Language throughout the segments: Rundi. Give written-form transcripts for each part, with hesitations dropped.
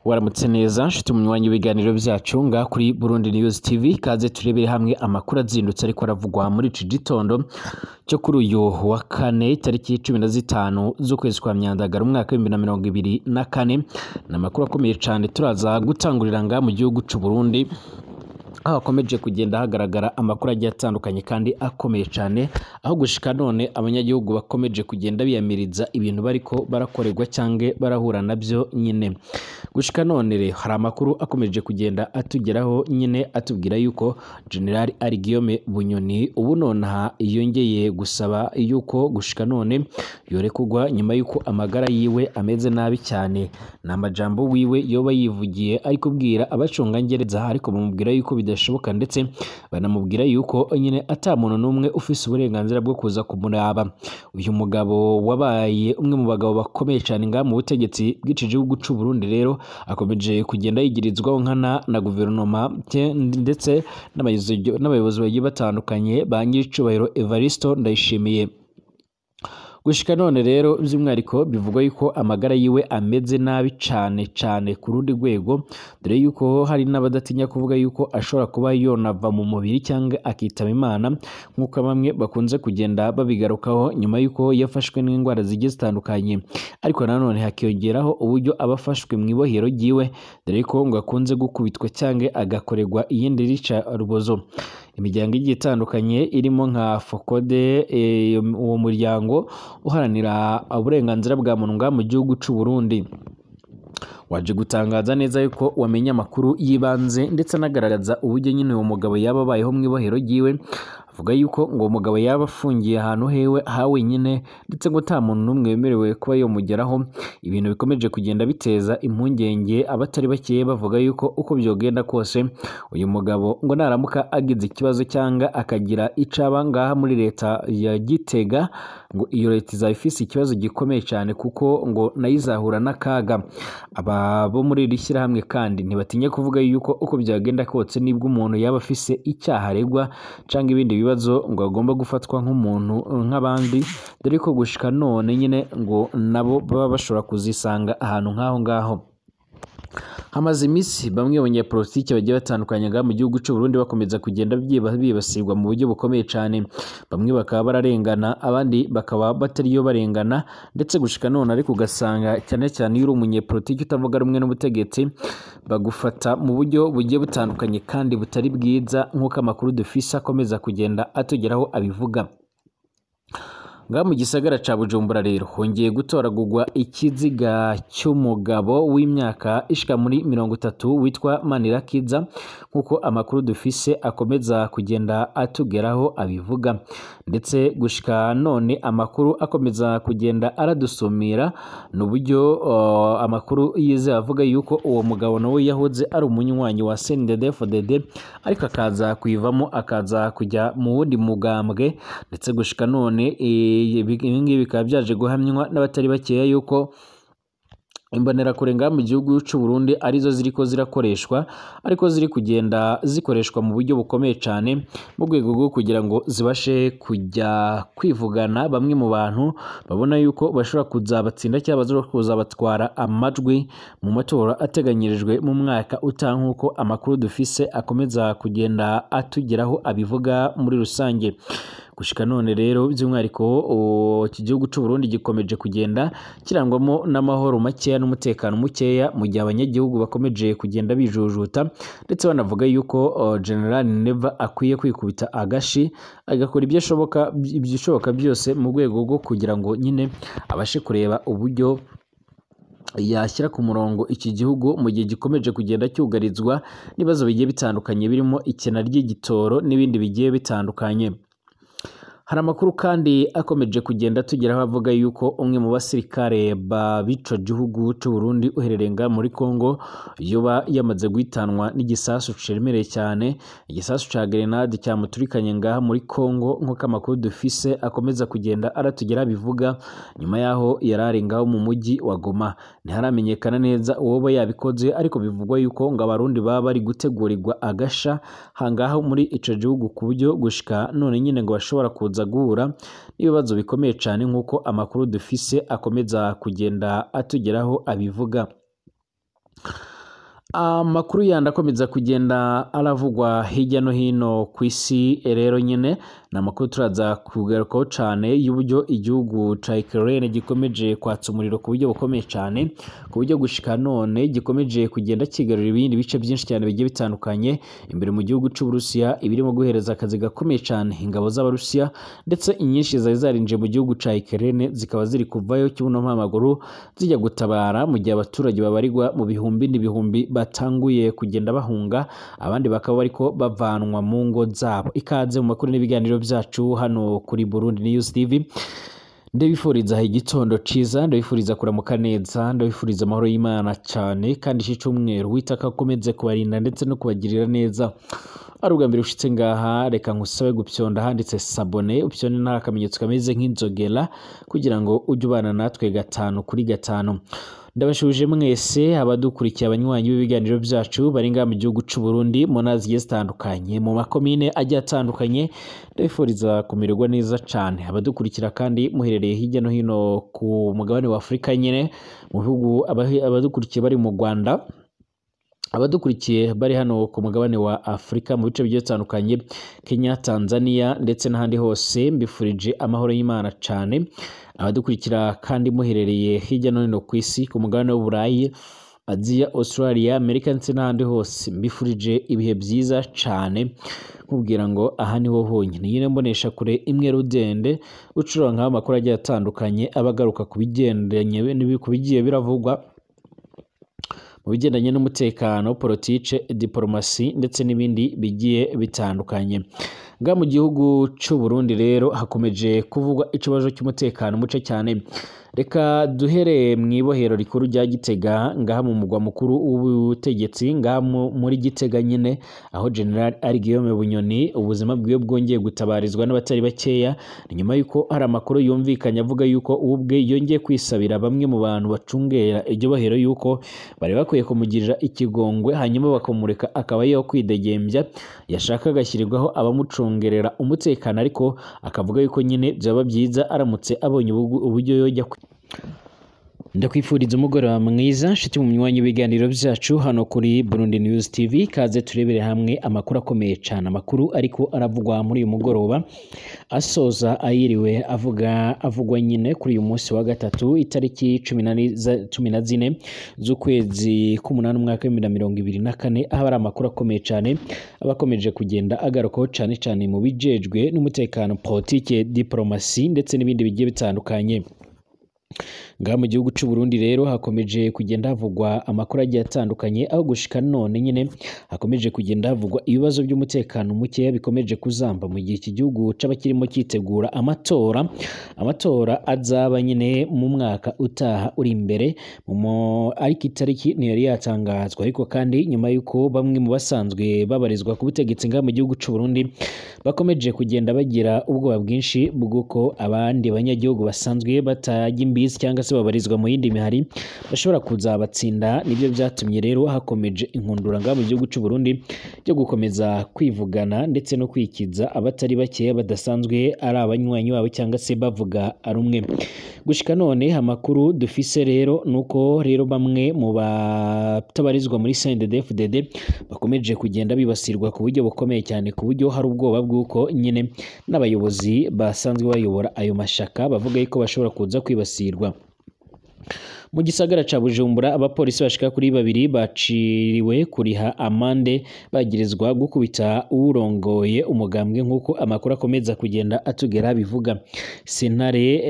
Waramutse neza nshuti munywanyi w'ibiganiro byacu ngaha kuri Burundi News TV, kaze turebere hamwe amakuru azindutse ariko aravugwa muri iki gitondo cyo kuri uyu wa kane tariki 15 z'ukwezi kwa Myandagara umwaka wa 2024. Ni amakuru akomeye cyane turaza gutangurira ngaha mu gihugu cy'u Burundi, aho hakomeje kugenda hagaragara amakuru agiye atandukanye kandi akomeye cyane, aho gushika none abanyagihugu bakomeje kugenda biyamiriza ibintu bariko barakorerwa cyangwa barahura nabyo nyine. Gushika none rero hari amakuru akomeje kugenda atugeraho nyine atubwira yuko General Guillaume Bunyoni ubu nonaha yongeye gusaba yuko gushika none yorekurwa nyuma yuko amagara yiwe ameze nabi cyane. Ni amajambo wiwe yoba yivugiye ari kubwira abacungangereza, ariko bamubwira yuko bidashoboka, ndetse banamubwira yuko nyine ata muntu n'umwe ufise uburenganzira bwo kuza kumuraba. Uyu mugabo wabaye umwe mu bagabo bakomeye cyane ngaha mu butegetsi bw'iki gihugu c'u Burundi rero akomeje kugenda yigirizwaho nkana na guverinoma ndetse n'abayobozi bagiye batandukanye ba nyiricubahiro Evaristo Ndayishimiye. Gushika none rero by'umwihariko bivugwa yuko amagara yiwe ameze nabi cane cane ku rundi rwego, dore yuko hari n'abadatinya kuvuga yuko ashobora kuba yonava mu mubiri cyangwa akitaba Imana, nk'uko bamwe bakunze kugenda babigarukaho nyuma yuko yafashwe n'indwara zigiye zitandukanye. Ariko nanone hakiyongeraho uburyo aba afashwe mu ibohero ryiwe, dore ko ngo akunze gukubitwa cyangwa agakorerwa iyindi rica rubozo. Imiryango igiye itandukanye irimo nka FOCODE, uwo muryango uharanira uburenganzira bwa muntu ngaha mu gihugu c'u Burundi, waje gutangaza neza yuko wamenye amakuru y'ibanze ndetse anagaragaza uburyo nyine uwo mugabo yaba abayeho mu ibohero ryiwe. Avuga yuko ngo uwo mugabo yaba afungiye ahantu hewe ha wenyine, ndetse ngo nta muntu n'umwe wemerewe kuba yomugeraho, ibintu bikomeje kugenda biteza impungenge abatari bakeya, bavuga yuko uko byogenda kose uyu mugabo ngo naramuka agize ikibazo cyangwa akagira icaba ngaha muri leta ya Gitega, ngo iyo leta izaba ifise ikibazo gikomeye cyane, kuko ngo nayo izahura n'akaga. Aba bo muri iri shyirahamwe kandi ntibatinya kuvuga yuko uko byagenda kose nibwo umuntu yaba afise icyaha aregwa cyangwa ibindi bibazo, ngo agomba gufatwa nk'umuntu nk'abandi, dore ko gushika none nyine ngo nabo baba bashobora kuzisanga ahantu nk'aho ngaho. Hamaze iminsi bamwe mu banyepolitiki bagiye batandukanye ngaha mu gihugu cy'u Burundi bakomeza kugenda bibasirwa mu buryo bukomeye cyane, bamwe bakaba bararengana, abandi bakaba batariyo barengana, ndetse gushika none ariko ugasanga cyane cyane iyo uri umunyepolitiki utavuga rumwe n'ubutegetsi bagufata mu buryo bugiye butandukanye kandi butari bwiza, nk'uko amakuru dufise akomeza kugenda atugeraho abivuga. Ngaha mu gisagara ca Bujumbura rero hongeye gutoragurwa ikiziga cy'umugabo w'imyaka ishika muri 30 witwa Manirakiza, nk'uko amakuru dufise akomeza kugenda atugeraho abivuga. Ndetse gushika none amakuru akomeza kugenda aradusumira ni uburyo amakuru yizewe avuga yuko uwo mugabo nawe yahoze ari umunywanyi wa CNDD-FDD, ariko akaza kuyivamo akaza kujya mu wundi mugambwe. Ndetse gushika none ibi ngibi bikaba byaje guhamywa n'abatari bakeya yuko imbonerakure ngaha mu gihugu cy'u Burundi arizo ziriko zirakoreshwa, ariko ziri kugenda zikoreshwa mu buryo bukomeye cyane mu rwego rwo kugira ngo zibashe kujya kwivugana bamwe mu bantu babona yuko bashobora kuzabatsinda cyangwa bashobora kuzabatwara amajwi mu matora ateganyirijwe mu mwaka utaha, nk'uko amakuru dufise akomeza kugenda atugeraho abivuga muri rusange. Gushika none rero by'umwihariko iki gihugu cy'u Burundi gikomeje kugenda kirangwamo n'amahoro makeya n'umutekano mukeya, mu gihe abanyagihugu bakomeje kugenda bijujuta ndetse banavuga yuko General Neva akwiye kwikubita agashi agakora ibyo ashoboka ibishoboka byose mu rwego rwo kugira ngo nyine abashe kureba uburyo yashyira ku murongo iki gihugu, mu gihe gikomeje kugenda cyugarizwa n'ibibazo bigiye bitandukanye birimo ikena ry'igitoro n'ibindi bigiye bitandukanye. Hari amakuru kandi akomeje kugenda tugeraho avuga yuko umwe mu basirikare ba b'ico gihugu c'u Burundi uherereye ngaha muri Congo yoba yamaze guhitanwa n'igisasu ciremereye cyane, igisasu ca grenade cyamuturikanye ngaha muri Congo, nk'uko amakuru dufise akomeza kugenda aratugeraho abivuga, nyuma yaho yari ari ngaho mu mujyi wa Goma. Ntiharamenyekana neza uwoba yabikoze, ariko bivugwa yuko ngo abarundi baba bari gutegurirwa agasha hangaho muri ico gihugu, ku buryo gushika none nyine ngo bashobora kuza guhura n'ibibazo bikomeye cyane, nk'uko amakuru dufise akomeza kugenda atugeraho abivuga. Amakuru yandi akomeza kugenda aravugwa hirya no hino ku isi rero nyine ni amakuru turaza kugarukaho cyane y'uburyo igihugu ca Ukraine gikomeje kwatsa umuriro ku buryo bukomeye cyane, ku buryo gushika none gikomeje kugenda kigarurira ibindi bice byinshi cyane bigiye bitandukanye imbere mu gihugu c'Uburusiya, ibirimo guhereza akazi gakomeye cyane ingabo z'Abarusiya, ndetse inyinshi zari zarinjiye mu gihugu ca Ukraine zikaba ziri kuvayo kibuno mpamaguru zijya gutabara, mu gihe abaturage babarirwa mu bihumbi n'ibihumbi batanguye kugenda bahunga, abandi bakaba bariko bavanwa mu ngo zabo. Ikaze mu makuru n'ibiganiro byacu hano kuri Burundi News TV. Ndabifuriza igitondo ciza, ndabifuriza kuramuka neza, ndabifuriza amahoro y'Imana cyane, kandi iki cyumweru Uwiteka akomeze kubarinda ndetse no kubagirira neza. Ari ubwa mbere ushitse ngaha, reka nkusabe gupyonda handitse sabone, upyonde nta akamenyetso kameze nk'inzogera kugira ngo ujye ubana natwe 5 kuri 5. Ndabashuje mwese abadukurikiye, abanywanyi b'ibiganiro byacu bari ngaha mu gihugu c'u Burundi mu ntara zigiye zitandukanye, mu makomine agiye atandukanye, ndabifuriza kumererwa neza cane. Abadukurikira kandi muherereye hirya no hino ku mugabane wa Afurika nyene, mu bihugu, abadukurikiye bari mu Rwanda, abadukurikiye bari hano ku mugabane wa Afurika mu bice bigiye bitandukanye, Kenya, Tanzania ndetse n'ahandi hose, mbifurije amahoro y'Imana cane. Abadukurikira kandi muherereye hirya no hino ku isi, ku mugabane w'Uburayi, Aziya, Australia, Amerika ndetse n'ahandi hose, mbifurije ibihe byiza cane, nkubwira ngo aha niho honyine nyine mbonesha kure imwe rudende ucurankaho amakuru agiye atandukanye abagaruka ku bigendanye ku bigiye biravugwa mu bigendanye n'umutekano, politike, diplomasi ndetse n'ibindi bigiye bitandukanye. Nga mu gihugu c'u Burundi rero hakomeje kuvugwa ikibazo cy'umutekano muce cyane. Reka duhere mu ibohero rikuru rya Gitega, ngaha mu mugwa mukuru w'ubutegetsi, ngaha muri Gitega nyine, aho General Ari Guillaume Bunyoni ubuzima bwiwe bwongeye gutabarizwa n'abatari bakeya, nyuma yuko hari amakuru yumvikanye avuga yuko ubwe yongeye kwisabira bamwe mu bantu bacungera iryo bohero yuko bari bakwiye kumugirira ikigongwe, hanyuma bakamureka akaba yo kwidegembya, yashaka agashyirirwaho abamucungerera umutekano, ariko akavuga yuko nyine byaba byiza aramutse abonye uburyo yojya. Ndakwifuriza umugoroba mwiza nshuti mu myanya ibiganiro byacu hano kuri Burundi News TV. Kaze turebere hamwe amakuru akomeye cyane, amakuru ariko aravugwa muri uyu mugoroba asoza ayiriwe avugwa nyine kuri uyu munsi wa gatatu itariki 14 z'ukwezi k'umunani umwaka wa 2024, aho ari amakuru akomeye cyane abakomeje kugenda agarukaho cyane cyane mu bijejwe n'umutekano, politike, diplomasi ndetse n'ibindi bigiye bitandukanye. Ngaha mu gihugu c'u Burundi rero hakomeje kugenda havugwa amakuru agiye atandukanye, aho gushika none nyine hakomeje kugenda havugwa ibibazo by'umutekano muke bikomeje kuzamba mu gihe iki gihugu c'abakirimo cyitegura amatora azaba nyine mu mwaka utaha uri imbere, ariko itariki ntiyari yatangazwa. Ariko kandi nyuma yuko bamwe mu basanzwe babarizwa ku butegetsi ngaha mu gihugu c'u Burundi bakomeje kugenda bagira ubwoba bwinshi bw'uko abandi banyagihugu basanzwe batajya imbizi cyangwa se babarizwa mu yindi mihari bashobora kuzabatsinda, nibyo byatumye rero hakomeje inkundura ngaha mu gihugu c'u Burundi byo gukomeza kwivugana ndetse no kwikiza abatari bake badasanzwe ari abanywanyi babo cyangwa se bavuga ari umwe. Gushika none amakuru dufise rero nuko rero bamwe mu batabarizwa muri CNDD-FDD bakomeje kugenda bibasirwa ku buryo bukomeye cyane, ku buryo hari ubwoba bw'uko nyine n'abayobozi basanzwe bayobora ayo mashaka bavuga yuko bashobora kuza kwibasirwa. Mu gisagara ca Bujumbura abapolisi bashika kuri 2 baciriwe kuriha amande bagirizwa gukubita urongoye umugambwe, nkuko amakuru akomeza kugenda atugera bivuga. Sentare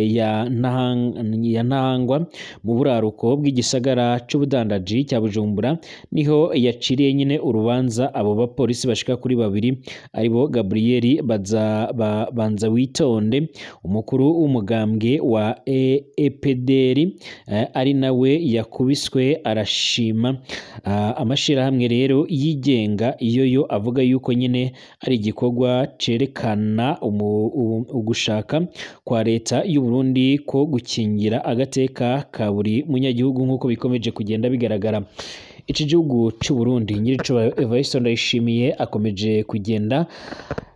ya Ntahangwa mu buraruko bw'igisagara c'ubudandaji cya Bujumbura niho yaciriye nyine urubanza abo bapolisi bashika kuri 2 aribo Gabriel Banza Witonde, umukuru w'umugambwe wa EPDR ari nawe yakubiswe arashima. Amashirahamwe rero yigenga iyo yo avuga yuko nyine ari igikorwa cerekana ugushaka kwa leta y'u Burundi ko gukingira agateka ka buri munyagihugu, nkuko bikomeje kugenda bigaragara. Iki gihugu c'u Burundi nyiricubahiro Evariste Ndayishimiye akomeje kugenda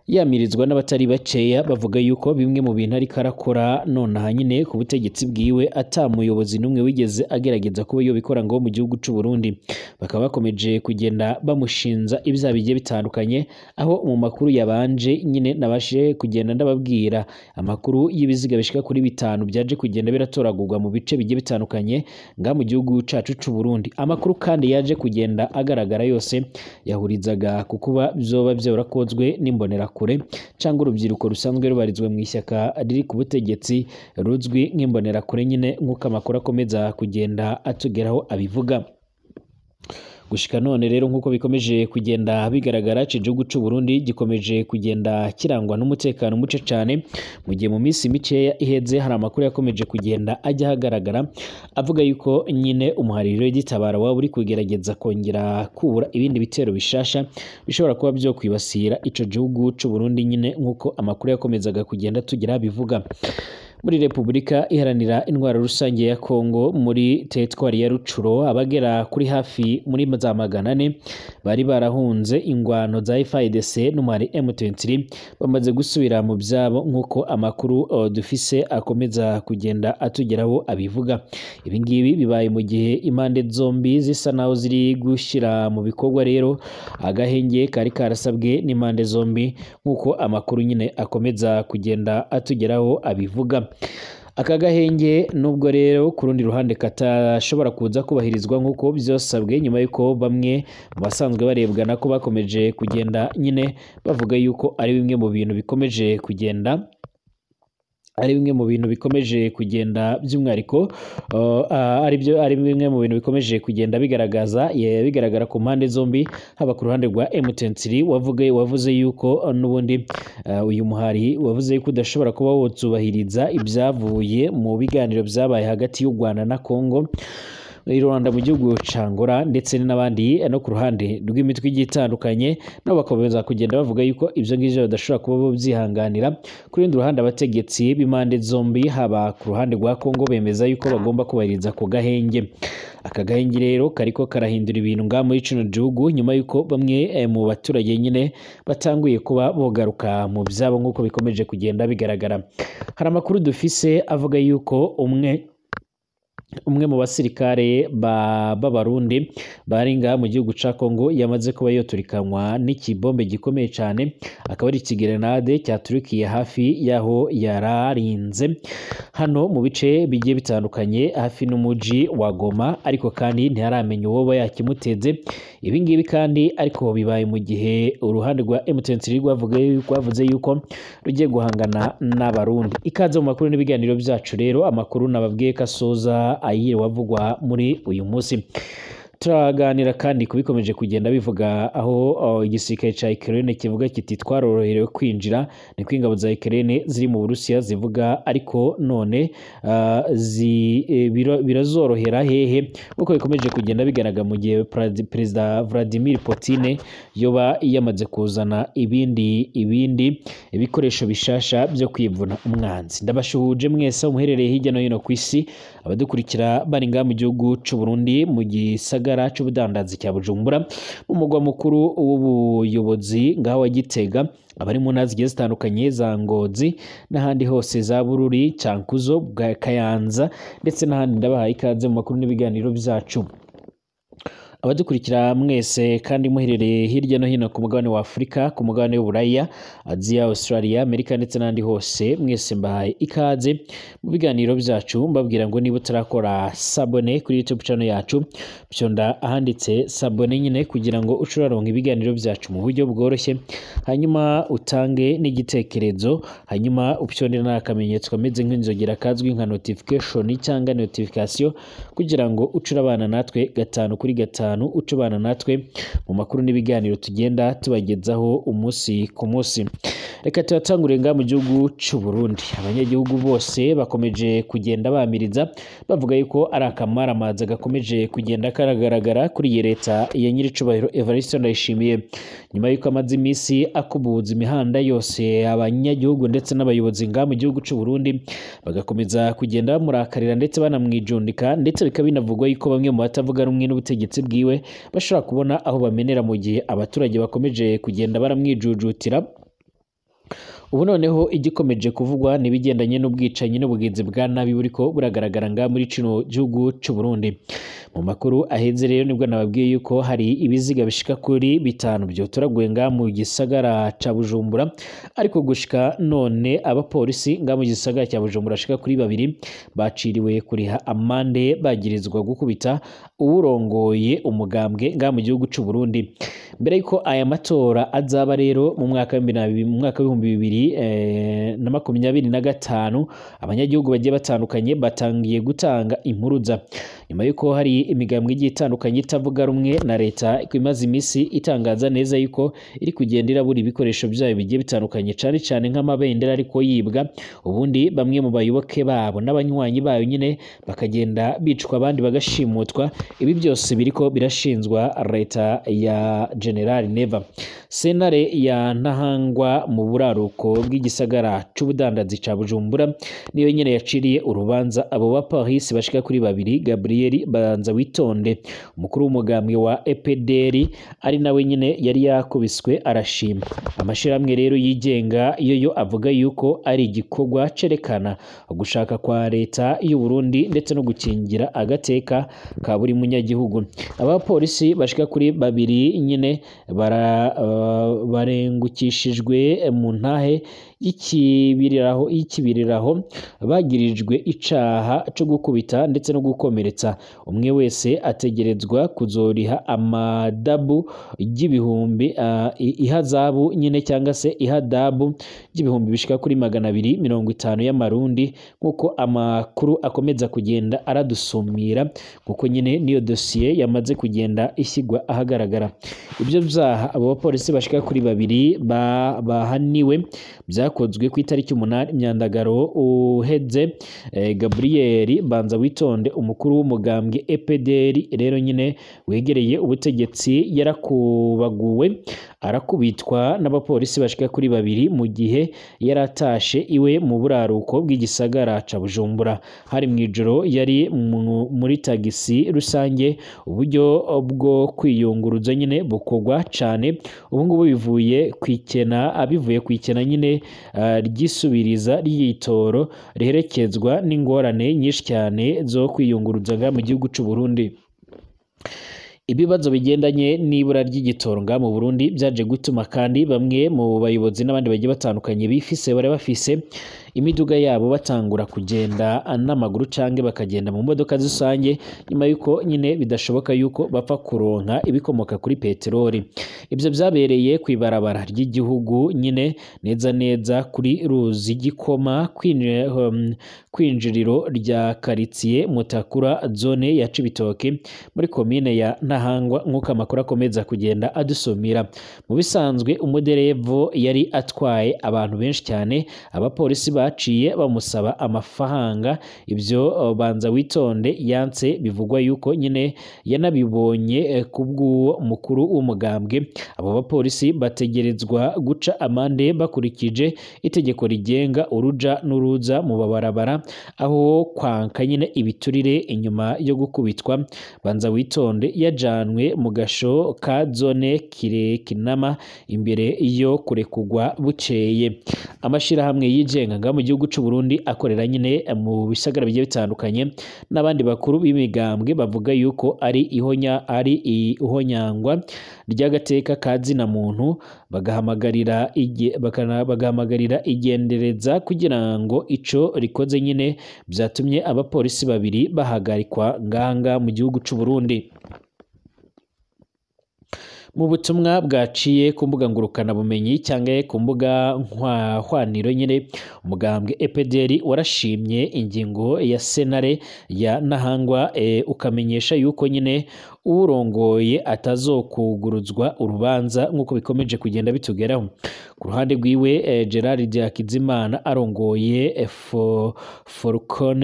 yamirizwa n'abatari bakeya, bavuga yuko bimwe mu bintu ariko arakora nonaha nyine ku butegetsi bwiwe ata muyobozi n'umwe wigeze agerageza kuba yobikora ngo mu gihugu c'u Burundi. Bakaba bakomeje kugenda bamushinza ibyaha bigiye bitandukanye, aho mu makuru yabanje nyine nabashije kugenda ndababwira amakuru y'ibiziga bishika kuri 5 byaje kugenda biratoragurwa mu bice bigiye bitandukanye nga mu gihugu cacu c'u Burundi. Amakuru kandi yaje kugenda agaragara yose yahurizaga ku kuba vyoba vyarakozwe n'imbonera kure cyangwa urubyiruko rusanzwe rubarizwa mu ishyaka riri ku butegetsi ruzwi nk'imbonerakure nyine, nk'uko amakuru akomeza kugenda atugeraho abivuga. Gushika none rero nk'uko bikomeje kugenda bigaragara, ico gihugu c'u Burundi gikomeje kugenda kirangwa n'umutekano muce cane, mu gihe mu minsi mikeya iheze hari amakuru yakomeje kugenda ajya ahagaragara avuga yuko nyine umuhariro w'igitabara waba uri kugerageza kongera kubura ibindi bitero bishasha bishobora kuba byo kwibasira ico gihugu c'u Burundi nyine, nk'uko amakuru yakomezaga kugenda tugira bivuga. Muri Repubulika Iharanira Intwaro Rusange ya Kongo muri teritwari ya Rucuro, abagera kuri hafi muri za 400 bari barahunze ingwano za FARDC n'umwari M23 bamaze gusubira mu byabo, nk'uko amakuru dufise akomeza kugenda atugeraho abivuga. Ibi ngibi bibaye mu gihe impande zombi zisa naho ziri gushyira mu bikorwa rero agahenge kari karasabwe n'impande zombi, nk'uko amakuru nyine akomeza kugenda atugeraho abivuga. Aka gahenge nubwo rero ku rundi ruhande katashobora kuza kubahirizwa nk'uko byosabwe, nyuma y'uko bamwe mu basanzwe barebwa nako bakomeje kugenda nyine bavuga yuko ari bimwe mu bintu bikomeje kugenda by'umwihariko ari bimwe mu bintu bikomeje kugenda bigaragara ku mpande zombi, haba ku ruhande rwa M23 wavuze yuko n'ubundi uyu muhari wavuze yuko udashobora kuba wotubahiriza ibyavuye mu biganiro byabaye hagati y'u Rwanda na Kongo, Rwanda mu gihugu ca Angola, ndetse n'abandi no ku ruhande rw'imitwe igiye itandukanye, nabo bakomeza kugenda bavuga yuko ibyo ngivyo badashobora kuba byihanganira. Ku rundi ruhande abategetsi b'impande zombi haba ku ruhande rwa Kongo bemeza yuko bagomba kubahiriza ku gahenge. Aka gahenge rero kariko karahindura ibintu nga muri kino gihugu, nyuma yuko bamwe mu baturage nyine batanguye kuba bogaruka mu byabo nk'uko bikomeje kugenda bigaragara. Hari amakuru dufise avuga yuko umwe mu basirikare b'Abarundi bari ngaha mu gihugu ca Kongo yamaze kuba yoturikanwa n'ikibombe gikomeye cyane, akaba ari ikigerenade cyaturikiye hafi yaho yararinze hano mu bice bigiye bitandukanye hafi n'umuji wa Goma, ariko kandi ntiharamenya uwo yakimuteze. Ibi ngibi kandi ariko bibaye mu gihe uruhande rwa M23 rwavuze yuko rugiye guhangana n'Abarundi. Ikaze mu makuru n'ibiganiro byacu rero, amakuru nababwiye kasoza ayiri wavugwa muri uyu munsi. Turaganira kandi kubikomeje kugenda bivuga aho igisirikare ca Ukraine kivuga kiti twaroroherewe kwinjira, niko ingabo za Ukraine ziri mu Burusiya zivuga, ariko none birazorohera hehe, nkuko bikomeje kugenda bigaragara mu gihe Perezida Vladimir Putin yoba yamaze kuzana ibindi ibikoresho bishasha byo kwivuna umwanzi. Ndabashuhuje mwese muherereye hirya no hino ku isi, abadukurikira bari ngaha mu gihugu c'u Burundi mu gisagara c'ubudandazi cya Bujumbura, mu mugwa mukuru w'ubuyobozi ngaho wa Gitega, abari mu ntara zigiye zitandukanye za Ngozi n'ahandi hose za Bururi, Cankuzo, Kayanza ndetse n'ahandi, ndabahaye ikaze mu makuru n'ibiganiro byacu. Abadukurikira mwese kandi muherereye hirya no hino ku mugabane wa Afurika, ku mugabane w'Uburaya, Aziya, Australia, Amerika ndetse n'ahandi hose, mwese mbahaye ikaze mu biganiro byacu. Mbabwira ngo niba utarakora sabone kuri YouTube channel yacu, byonda ahanditse sabone nyine kugira ngo ushobore ibiganiro byacu mu buryo bworoshye, hanyuma utange n'igitekerezo, hanyuma upyonde n'akamenyetso kameze nk'inzogera kazwi nka notification cyangwa notification, kugira ngo ucurabana natwe 5 kuri 5, ucubana natwe mu makuru n'ibiganiro tugenda tubagezaho umunsi ku munsi. Reka tubatangure nga mu gihugu c'u Burundi. Abanyagihugu bose bakomeje kugenda bamiriza bavuga yuko ari akamaramaza gakomeje kugenda karagaragara kuri iyi leta ya nyiricubahiro Evariste Ndayishimiye, nyuma yuko amaze iminsi akubuza imihanda yose abanyagihugu ndetse n'abayobozi nga mu gihugu c'u Burundi bagakomeza kugenda bamurakarira ndetse banamwijundika, ndetse bikaba binavugwa yuko bamwe mu batavuga rumwe n'ubutegetsi bwiwe bashobora kubona aho bamenera mu gihe abaturage bakomeje kugenda baramwijujutira. Ubu noneho igikomeje kuvugwa nibigendanye n'ubwicanyi n'ubugenzi bwa nabi buriko buragaragara nga muri kino gihugu c'u Burundi. Mu makuru aheze rero nibwo nababwiye yuko hari ibiziga bishika kuri 5 byotoraguye nga mu gisagara ca Bujumbura, ariko gushika none abapolisi nga mu gisagara cya Bujumbura ashika kuri 2 baciriwe kuriha amande bagirizwa gukubita uwurongoye umugambwe nga mu gihugu c'u Burundi. Mbere yuko aya matora azaba rero mu mwaka w'ibihumbi 2025, abanyagihugu bagiye batandukanye batangiye gutanga impuruza nyuma yuko hari imigambwe igiye itandukanye itavuga rumwe na leta imaze imisi itangaza neza yuko iri kugenda irabura ibikoresho byayo bigiye bitandukanye, cane cane nk'amabendera ariko yibwa, ubundi bamwe mu bayoboke babo n'abanywanyi bayo nyine bakagenda bicwa abandi bagashimutwa. Ibi byose biriko birashinzwa leta ya General Neva. Sentare ya Ntahangwa mu buraruko bw'igisagara c'ubudandazi ca Bujumbura niyo nyene yaciriye urubanza abo ba Paris bashika kuri 2, Gabriel Banza Witonde umukuru w'umugambwe wa EPDR ari nawe nyene yari yakubiswe arashima. Amashirahamwe rero yigenga yoyo avuga yuko ari igikorwa cerekana gushaka kwa leta y'u Burundi ndetse no gukingira agateka ka buri munyagihugu. Abapolisi bashika kuri 2 nyene barengukishijwe mu ntahe y'ikibiriraho bagirijwe icaha co gukubita ndetse no gukomeretsa. Umwe wese ategerezwa kuzoriha amadabu y'ibihumbi ihazabu nyine cyangwa se ihadabu y'ibihumbi bishika kuri 250 y'amarundi, nkuko amakuru akomeza kugenda aradusumira, kuko nyine niyo dossier yamaze kugenda ishyigwa ahagaragara. Ibyo byaha abo bapolisi bashika kuri 2 bahaniwe byakozwe ku itariki 8 Myandagaro uheze. Gabriel Banza Witonde umukuru w'umugambwe EPDR rero nyine wegereye ubutegetsi yarakubaguwe arakubitwa n'abapolisi bashika kuri 2 mu gihe yaratashe iwe mu buraruko bw'igisagara ca Bujumbura. Hari mu ijoro yari muri tagisi rusange. Uburyo bwo kwiyunguruza nyine bukogwa cane ubu ngubu bivuye kwikena nyine ryisubiriza ry'itoro riherekezwa n'ingorane nyinshi cyane zo kwiyunguruza mu gihugu c'u Burundi. Ibibazo bigendanye n'ibura ry'igitoro nga mu Burundi byaje gutuma kandi bamwe mu bayobozi n'abandi bagiye batandukanye bifise bari bafise imiduga yabo batangura kugenda n'amaguru canke bakagenda mu modoka zisange, nyuma yuko nyine bidashoboka yuko bapfa kuronka ibikomoka kuri peteroli. Ibyo byabereye kwibarabara ry'igihugu nyine neza neza kuri ruzi Gikoma kwinjiriro rya quartier Mutakura zone ya Cibitoke muri commune ya Ntahangwa, nkuko amakuru akomeza kugenda adusumira. Mu bisanzwe umuderevo yari atwaye abantu benshi cyane, abapolisi baciye bamusaba amafaranga. Ibyo Banza Witonde yanse, bivugwa yuko nyine yanabibonye kubw'uwo mukuru w'umugambwe. Abo bapolisi bategerezwa guca amande bakurikije itegeko rigenga uruja n'uruza mu babarabara, aho kwanka nyine ibiturire inyuma yo gukubitwa. Banza Witonde yajanwe mu gasho ka zone kire Kinama imbere yo kurekugwa bukeye. Amashirahamwe yigenga nga mu gihugu c'u Burundi akorera nyine mu bisagara bigiye bitandukanye n'abandi bakuru b'imigambwe bavuga yuko ari ihonyangwa ry'agateka ka zina muntu, bagahamagarira igendereza kugira ngo ico rikoze nyine byatumye abapolisi 2 bahagarikwa nganga mu gihugu c'u Burundi. Mu butumwa bwaciye ku mbuga ngurukana bumenyi cyangwa ku mbuga hwaniro nyine, umugambwe EPDR warashimye ingingo ya sentare ya Ntahangwa, ukamenyesha yuko nyine urongoye atazokuguruzwa urubanza nkuko bikomeje kugenda bitugeraho. Ku ruhande rwiwe Gerard Hakizimana arongoye Forcon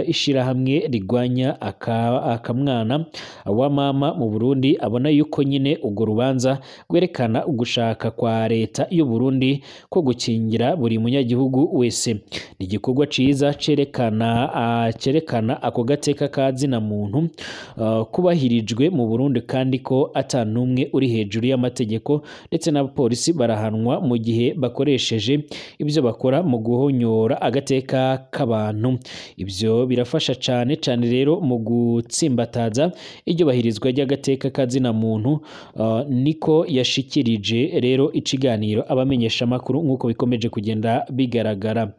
ishirahamwe rigwanya akamwana wa mama mu Burundi, abona yuko nyine ugo rubanza rwerekana ugushaka kwa leta y'u Burundi ko gukingira buri munyagihugu wese. Ni igikorwa ciza cerekana ako gateka ka zina muntu kubahirijwe yubahirizwe mu Burundi kandi ko ata n'umwe uri hejuru y'amategeko, ndetse n'abapolisi barahanwa mu gihe bakoresheje ibyo bakora mu guhonyora agateka k'abantu. Ibyo birafasha cane cane rero mu gutsimbataza iryubahirizwa ry'agateka kazina muntu, niko yashikirije rero ikiganiro abamenyesha makuru nk'uko bikomeje kugenda bigaragara.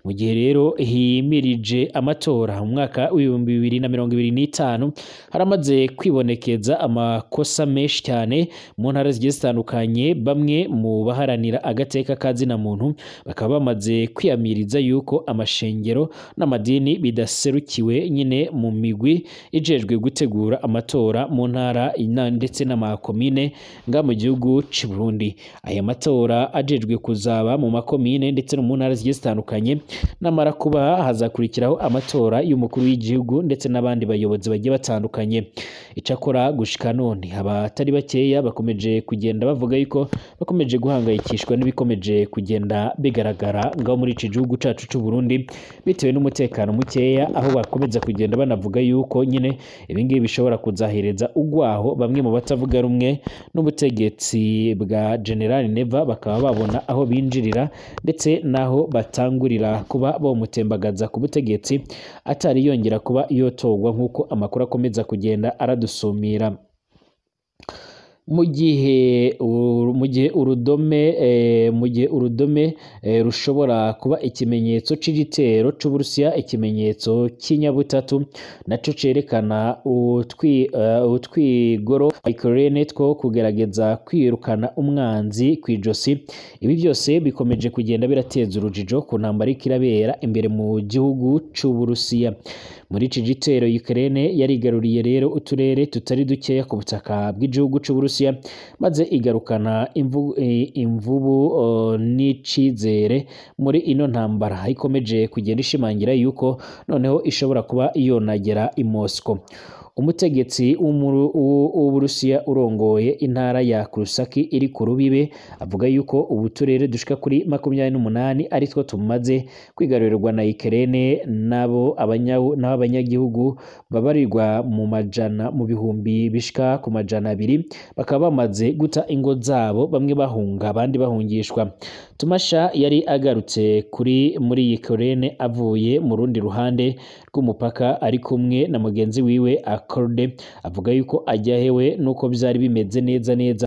Mu gihe rero himirije amatora mu mwaka w'ibihumbi bibiri na mirongo ibiri n'itanu, haramaze kwibonekeza amakosa menshi cyane mu ntara zigiye zitandukanye. Bamwe mu baharanira agateka kazina muntu bakaba bamaze kwiyamiriza yuko amashengero n'amadini bidaserukiwe nyine mu migwi ijejwe gutegura amatora mu ntara ndetse n'amakomine nga mu gihugu c'u Burundi. Aya matora ajejwe kuzaba mu makomine ndetse no mu ntara zigiye zitandukanye, namara kuba hazakurikiraho amatora y'umukuru w'igihugu ndetse n'abandi bayobozi bagiye batandukanye. Icakora gushika none abatari bakeya bakomeje kugenda bavuga yuko bakomeje guhangayikishwa n'ibikomeje kugenda bigaragara ngaho muri iki gihugu cacu c'u Burundi bitewe n'umutekano mukeya, aho bakomeza kugenda banavuga yuko nyine ibingibi bishobora kuzahereza ugwaho bamwe mu batavuga rumwe n'ubutegetsi bwa General Neva, bakaba babona aho binjirira ndetse naho batangurira kuba bomutembagaza ku butegetsi atari yongera kuba yotogwa nk'uko amakuru akomeza kugenda aradusumira. Mu gihe urudome rushobora kuba ikimenyetso c'igitero c'Uburusiya, ikimenyetso cy'inyabutatu naco cerekana utwigoro Ukraine two kugerageza kwirukana umwanzi kw'ijosi. Ibi byose bikomeje kugenda birateza urujijo ku ntambara iriko irabera imbere mu gihugu c'Uburusiya. Muri iki gitero Ukraine yarigaruriye rero uturere tutari dukeya ku butaka bw'igihugu c'Uburusiya, maze igarukana imvubu n'icizere muri ino ntambara ikomeje kugenda ishimangira yuko noneho ishobora kuba yonagera i Moscow. Umutegetsi w'Uburusiya urongoye intara ya Kursk iri ku rubibe avuga yuko ubu turere dushika kuri 28 ari two tumaze kwigarurirwa na Ukraine, nabo abanyagihugu babarirwa mu majana mu bihumbi bishika ku 200 bakaba bamaze guta ingo zabo, bamwe bahunga abandi bahungishwa. Tumasha yari agarutse kuri muri Ukraine avuye mu rundi ruhande rw'umupaka ari kumwe na mugenzi wiwe Akorde, avuga yuko ajyahewe nuko byari bimeze neza neza.